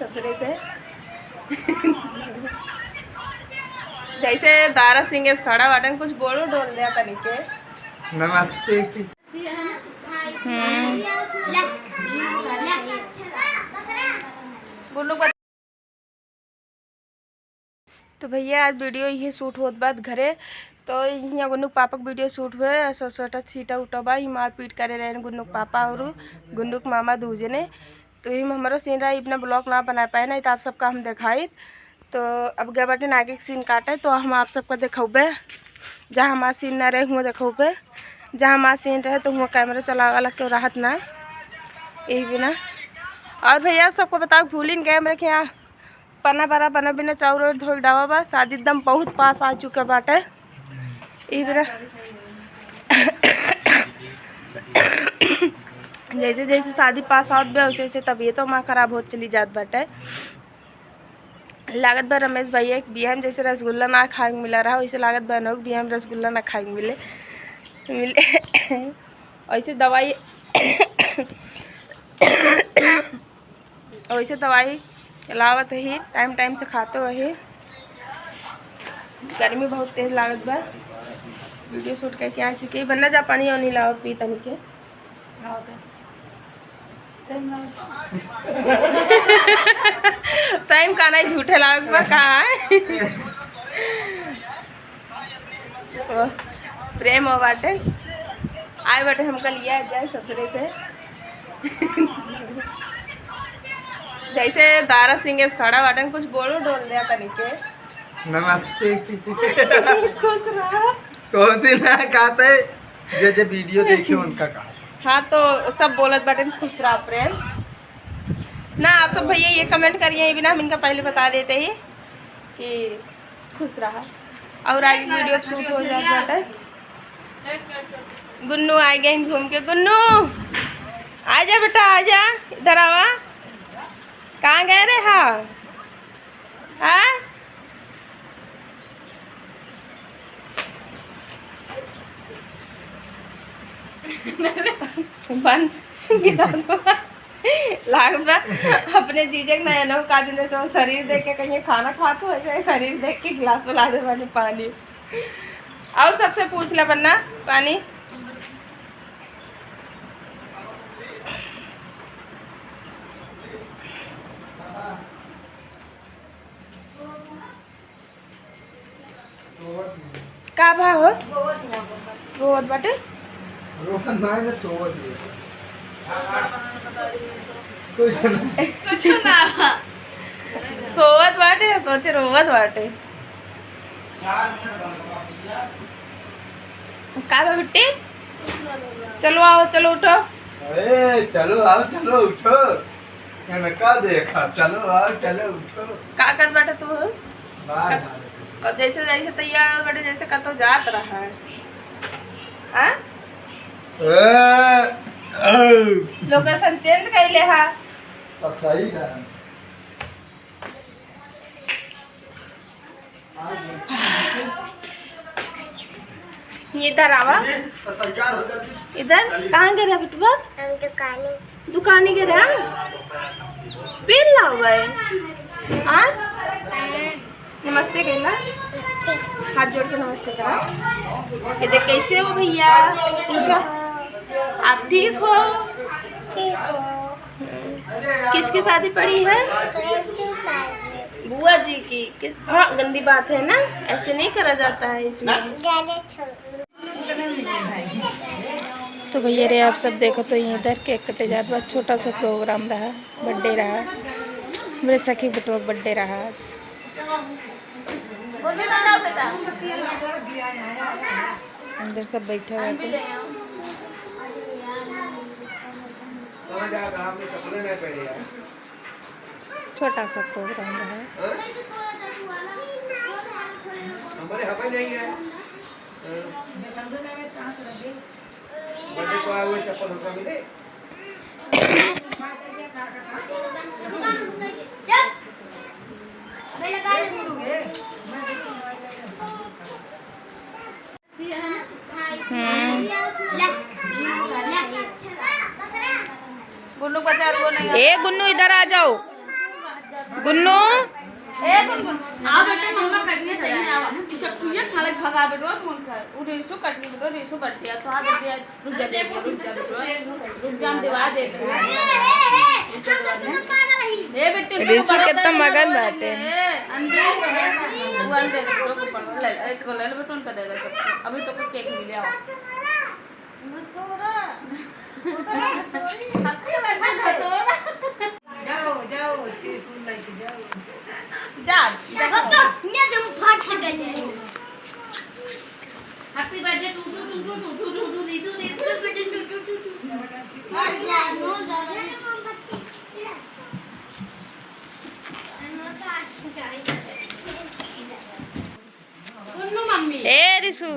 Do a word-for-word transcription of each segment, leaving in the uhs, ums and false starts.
ससुरे से। जैसे दारा सिंह इस खड़ा बाटन, कुछ बोलो डोल दिया तनिके। नमस्ते। हम्म। गुन्नू बत- तो भैया, आज वीडियो इहे शूट होत बात घरे। तो यहाँ गुन्नू के पापा के वीडियो शूट हुए, सो छोटा छीटा उटा बा, ई मारपीट करे रहे गुन्नू के पापा और गुन्नू के मामा दू जने। तो ई में हमरो सीन रहा, इतना ब्लॉग ना बना पाए, नहीं तो आप सबका हम दिखाई। तो अब गए बाटे आगे के सीन काटे, तो हम आप सबका दिखौबे। जहाँ हमार सीन ना रहे, हुआं दिखौबे। जहाँ हमार सीन रहे, तो हुआं कैमरा चलावे वाला केहू रहत ना, यही बिना। और भैया, आप सबको बताओ, भूलिन गए, हमरे के यहाँ पना बरा बना बिना चाउर और धोई डावा बा। शादी एकदम बहुत पास आ चुका बाटे। ई बेरा जैसे जैसे शादी पास आवत बा, वैसे वैसे तबीयतो माँ खराब होत चली जात बाटे। लागत बा रमेश भैया के बियाह में जैसे रसगुल्ला ना खाए के मिला रहा, वैसे लागत बा इनहू के बियाह में रसगुल्ला ना खाए के मिले, मिले। ऐसे दवाई, वैसे दवाई लावत ही, टाइम टाइम से खाते वही। गर्मी बहुत तेज लागत बा। वीडियो शूट करके आ चुके, बन्ना जा पानी और नहीं लावा पी तनिके। सही में कहना ही झूठे लावे के बा, कहाँ है? ओ, प्रेम हो बाटे, आए बाटे हमका लिया जाए ससुरे से। जैसे दारा सिंह इस खड़ा बाटे, कुछ बोलो डोल दिया तनिके। नमस्ते। खुश रहा। कौन सी ना कहते, जे जे वीडियो देखे उनका कहा। हाँ, तो सब बोलत बाटे खुश रहा प्रेम। ना, आप सब भैया ये कमेंट करिए, ये बिना हम इनका पहले बता देते ही कि खुश रहा। और आगे वीडियो शूट हो जात बाटे। गुन्नू आ गए घूम के। गुन्नू, आ जा बेटा, आ जा, इधर आवा। कहाँ गए रे? हाँ, हाँ? बंद। लाग बा, अपने जीजे के नया नौ का दिन से शरीर देख के कहीं खाना खात हो जाए, शरीर देख के गिलास में ला दे बानी पानी। और सबसे पूछ ले बन्ना पानी। का भा हो? रोवत बाटे? रोवत ना है, सोवत है। कुछ ना। कुछ ना। सोवत बाटे, सोचे रोवत बाटे। का बा बिट्टी? चलो आओ, चलो उठो। ए, चलो आओ, चलो उठो। एमे का देखा? चलो आओ, चलो उठो। का करत बाटे तू? बाय, क-, बाय। क-, जैसे, जैसे तैयार हो बाटे, जैसे कतौ जात रहा है। आ? ए, ए। Location change कइले हा। पता ही ना। इधर आवा। इधर कहाँ गए रहा बिटुआ? हम दुकाने। दुकाने गए रहा? पेन लावा है? आ? नमस्ते कहला। हाथ जोड़ के नमस्ते करा। ये देख, कैसे हो भैया? पूछो। आप ठीक हो? ठीक हो। किसकी शादी पड़ी है? किसकी शादी? बुआ जी की। किस, हाँ, गंदी बात है ना, ऐसे नहीं करा जाता है इसमें। ज्यादा छोड़। तो भैया रे, आप सब देखो तो इधर केक कटे जात बा, छोटा सा प्रोग्राम रहा, बर्थडे रहा, मेरे सखी बेटवा बर्थडे रहा आज। अंदर सब बैठा हुआ थे। छोटा सा प्रोग्राम रहा। हमारे हवा नहीं है। बर्थडे को आए हुए चप्पल हमको मिले। हम्म। गुन्नू का चार गो नहीं। ए गुन्नू, इधर आ जाओ। आ बेटा, मम्मा कटनी सही है, आवा। चक्कू ये खाले भगा बेटो, तुम खा। वो रेशो कटनी बेटो, रेशो कट गया, तो आ बेटा, रुक जा, रुक जा, रुक जा, रुक जा, हम दिवा देते हैं। ए बेटी, रिशु कितना मगन बाटे। ए, अंदर। वो अंदर दे, बेटो को पकड़ ले, एक को ले ले, बेटो उनका दे दे चप्पू। अभी तो केक मिले, आओ। जाओ, जाओ, टिशू लेके जाओ। जा, जा। Happy birthday to, to, to, to, to, to, to, to, रिशु, रिशु। Happy birthday to, to, to, to, to, to, to, to, to। ए रिशु,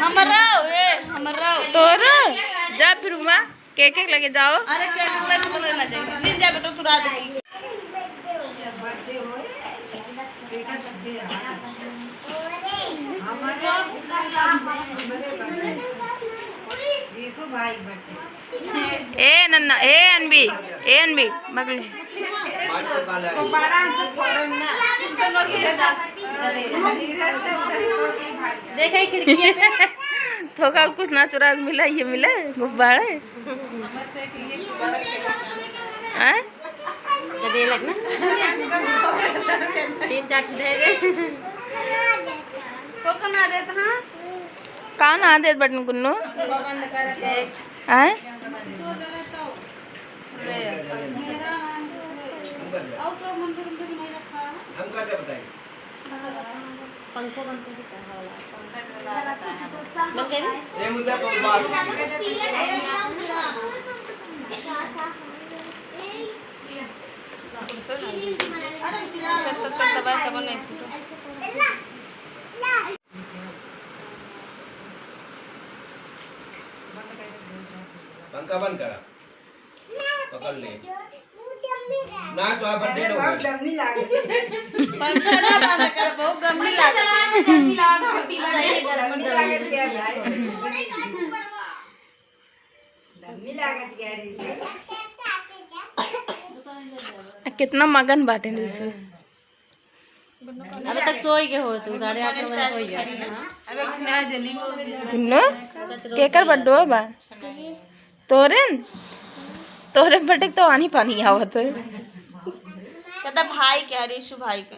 हमरो, ए, हमरो। तोरो? जा फिर वहाँ केक, केक लेके जाओ। अरे केक लेके तो लेना चाहिए। दिन जा बेटा, तू रात की। ए नन्ना, ए अनबी, ए अनबी, मगले। देखे खिड़की पे। थोका कुछ ना चुरा के मिला, ये मिला गुब्बारा। हैं? गदेलक ना। तीन चार ठे दे दे। थोका ना देत, हाँ? का ना देत बटन गुन्नू? बंद कर दे। आय? ले। और तो मंदिर, मंदिर में नहीं रखा है। हम का क्या बताएं? पंखो बंद करके कहा वाला। बंद कर ना? ए, मुझे तो बात। अरे, चिल्ला। तब, तब, तब दबाए, तब नहीं फूटो। पंखा बंद करा। पकड़ ले। ना तो आप बंद अरे, बहुत गरमी लागत है। पंखा ना बंद कर, बहुत गरमी लागत है। गरमी लागत है भाई। गरमी लागत है रे। आ, कितना मगन बाटे रे से। अबे तक सोई के हो तू, साढ़े आठ बजे सोई गया। गुन्नू, केकर बड्डो बा? तोरेन? तोरे बड्डे तो आनी पानी आवत है। कहता भाई के, हरीशु भाई के।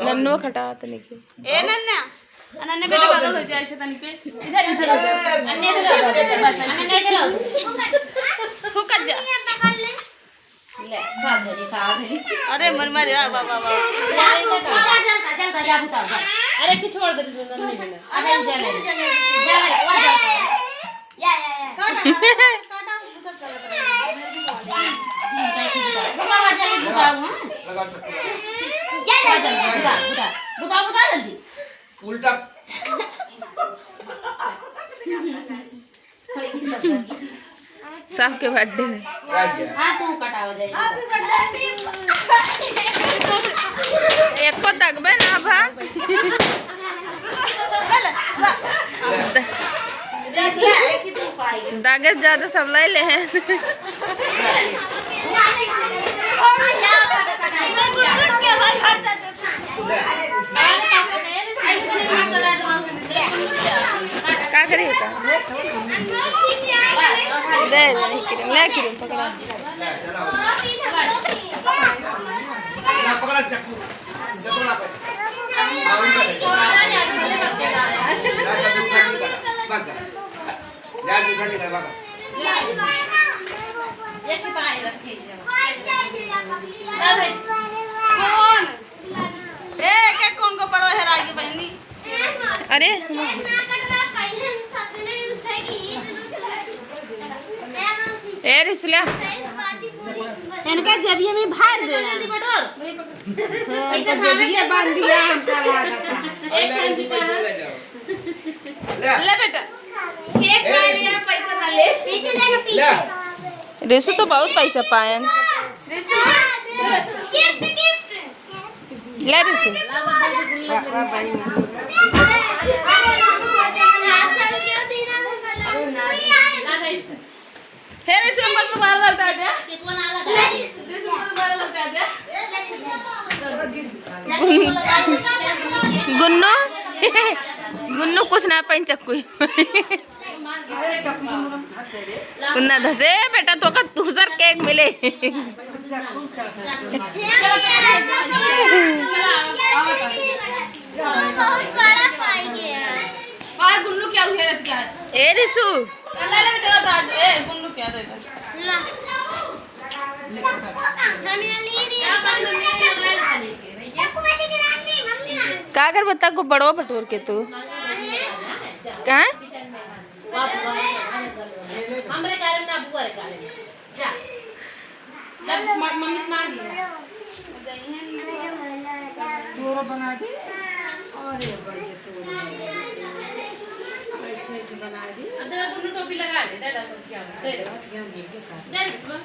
नन्नो खटावत नइखे। ए नन्ना, नन्ना बेटा बगल हो जाए से तनिके। इधर, इधर, इधर। अन्य इधर आओ, बस, अन्य इधर आओ। फुकत जा। ले, खा धरी, खा धरी। अरे मर मर, वाह, वाह, वाह, वाह। जा, जा, जा, जा, जा, जा, बुता, जा। अरे, कि छोड़ दे, नहीं, नहीं, नहीं। अरे, जा ले। जा ले, वाह, जा। या, या, या। काटा, काटा, काटा, बुता, चला, चला। बुता, जा ले, बुता, हाँ। या, या, या, या। बुता, बुता, बुता, बुता, जल्दी। उल्टा। सबके बर्थडे में। हाँ, तू कटावा जाए। एको दगबे ना भा। दगे ज्यादा सब लै ले हैं। का करे का? दे दे, किरण, ले किरण, पकड़ा। कौन? ए, के कौन को पड़ो है रागी बहनी? अरे। ए, रिसुलिया। इनका जेबिया में भर दे। हाँ, इनका जेबिया बांध दिया, हमका लागत है। एक खान जी का। ले बेटा। केक खा लिया, पैसा ना ले। पीछे देखो, पीछे। रिसु तो बहुत पैसा पायन। रिसु, गिफ्ट, गिफ्ट। ले रिसु। फिर रिसु हम तो बार-बार गुन्नू, गुन्नू कुछ ना पाइन चक्कू। गुन्ना धसे बेटा, तोका दूसर cake मिले। बहुत बड़ा पाई गया। ए रिशु, ला। का करबो, तको बड़वा बटोर के तू? का? हमरे कारण ना, बुआ रे कारण। जा। तब म-, मम्मी से मांग लिया। तोरो बना दे। अरे, बढ़िया तोरो बना दे। अच्छे से बना दे। अब देखो, गुन्नू टोपी लगा ले, दादा, तो क्या होता है? दे दे। दे दे, बस।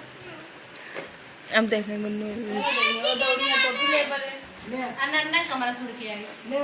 अब देखें गुन्नू। वो दौड़ी है, टोपी ले परे। ले। आ, नन्ना कमरा छोड़ के आई। ले, वो